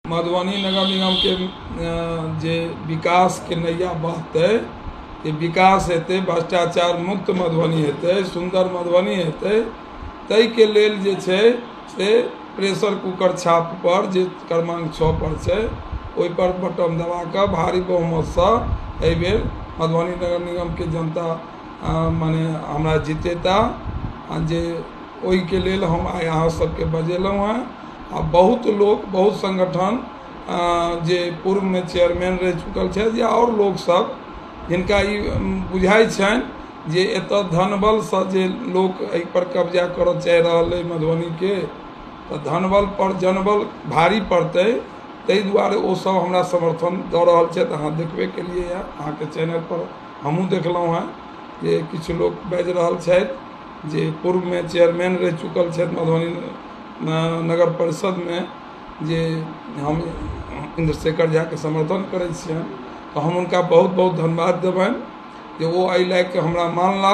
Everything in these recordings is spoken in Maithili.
मधुबनी नगर निगम के जे विकास के नैया बहतै, जे विकास हेतै, भ्रष्टाचार मुक्त मधुबनी हेतै, सुन्दर मधुबनी हेतै, ताहिके लेल जे छै से प्रेशर कुकर छाप पर जे क्रमांक 6 पर छै ओहि पर बटन दबा कऽ भारी बहुमतसँ एहिबेर मधुबनी नगर निगम के जनता माने हमरा जितेता, जे ओहिके लेल हम आइ अहाँ सबके बजेलहुँ हेँ। आ बहुत लोक, बहुत संगठन जे पूर्वमे चेयरमैन रहि चुकल छथि या आओर लोकसब जिनका ई बुझाइ छनि जे एतऽ धनबलसँ जे लोक एहिपर कब्जा करऽ चाहि रहल अइ मधुबनीके, तऽ धनबल पर जनबल भारी पड़तै, ताहि दुआरे ओसब हमरा समर्थन दऽ रहल छथि। अहाँ देखबे केलियै हँ, अहाँके चैनल पर हमहूँ देखलहुँ हेँ जे किछु लोक बाजि रहल छथि जे पूर्वमे चेयरमैन रहि चुकल छथि मधुबनी नगर परिषदमे, जे हम इन्द्रशेखर झाके समर्थन करै छियनि। तऽ हम हुनका बहुत बहुत धन्यवाद देबनि जे ओ एहि लए कऽ हमरा मानला,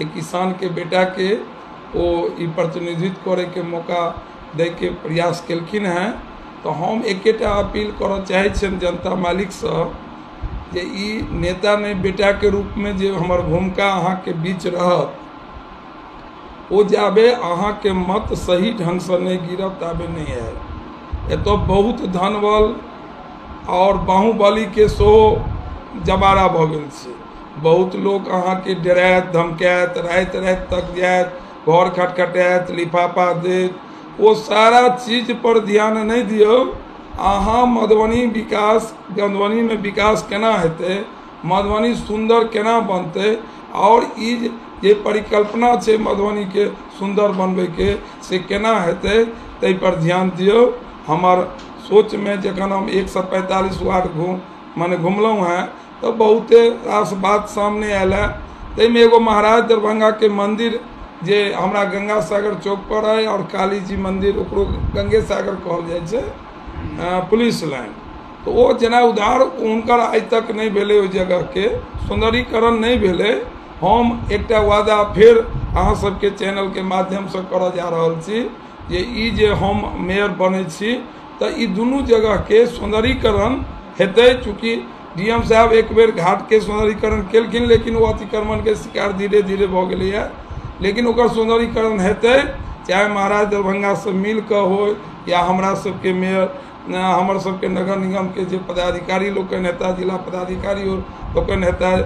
एक किसानके बेटाके ओ ई प्रतिनिधित्व करैके मौका दैके प्रयास केलखिन हेँ। तऽ हम एकेटा अपील करऽ चाहै छियनि जनता मालिकसँ जे ई नेता नहि बेटाके रूपमे जे हमर भूमिका अहाँके बीच रहत, ओ जाबे अहाँके मत सही ढङ्गसँ नहि गिरत ताबे नहि आयत। एतऽ बहुत धनबल आओर बाहुबलीके सेहो जमारा भऽ गेल छै। बहुत लोक अहाँके डरायत धमकायत, राति राति तक जायत, घर खटखटायत, लिफाफा देत, ओ सारा चीज पर ध्यान नहि दियौ। अहाँ मधुबनी विकास, मधुबनीमे विकास केना हेतै, मधुबनी सुन्दर केना बनतै, आओर ई जे परिकल्पना छै मधुबनीके सुन्दर बनबैके से केना हेतै, ताहि पर ध्यान दियौ। हमर सोचमे जखन हम 145 वार्ड माने घुमलहुँ हेँ तऽ बहुते रास बात सामने आयल हेँ। ताहिमे एगो महाराज दरभंगाके मन्दिर जे हमरा गंगा सागर चौक पर अइ, आओर काली जी मन्दिर ओकरो गंगे सागर कहल जाइ छै, पुलिस लाइन, तऽ ओ जेना उधार हुनकर आइ तक नहि भेलै, ओहि जगहके सौन्दर्यीकरण नहि भेलै। हम एकटा वादा फेर अहाँ सबके चैनलके माध्यमसँ करऽ जा रहल छी जे ई जे हम मेयर बनै छी तऽ ई दुनू जगहके सौन्दर्यीकरण हेतै। चूँकि DM साहब एक बेर घाटके सौन्दर्यीकरण केलखिन, लेकिन ओ अतिक्रमणके शिकार धीरे धीरे भऽ गेलैए, लेकिन ओकर सौन्दर्यीकरण हेतै, चाहे महाराज दरभंगासँ मिल कऽ होइ या हमरा सबके मेयर, हमर सबके नगर निगमके जे पदाधिकारी लोकनि हेता, जिला पदाधिकारी लोकनि हेता,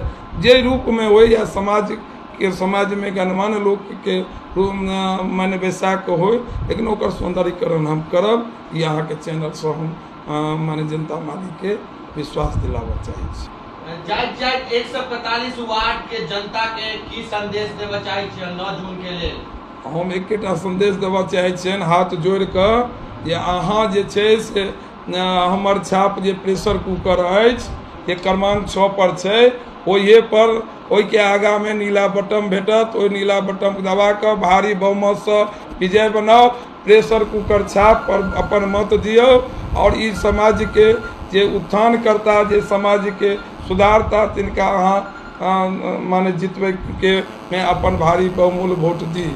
जे रूपमे होइ या समाजके, समाजमे गणमान्य लोकके माने बैसा कऽ होइ, लेकिन ओकर सौन्दर्यीकरण हम करब। ई अहाँके चैनलसँ हम माने जनता मालिकके विश्वास दिलाबऽ चाहै छी। जाइत जाइत 145 वार्ड के जनता के की संदेश देबऽ चाहै छियै 9 जून के लेल? हम एकेटा संदेश देबऽ चाहै छियनि हाथ जोड़ि कऽ जे अहाँ जे छै से हमर छाप जे प्रेशर कुकर अछि जे क्रमांक 6 पर छै, ओहिए पर ओहिके आगाँमे नीला बटन भेटत, ओहि नीला बटन दबा कऽ भारी बहुमतसँ विजय बनाउ। प्रेशर कुकर छाप पर अपन मत दियौ आओर ई समाजके जे उत्थान करता, जे समाजके सुधारता, तिनका अहाँ माने जितबैके मे अपन भारी बहुमूल्य वोट दी।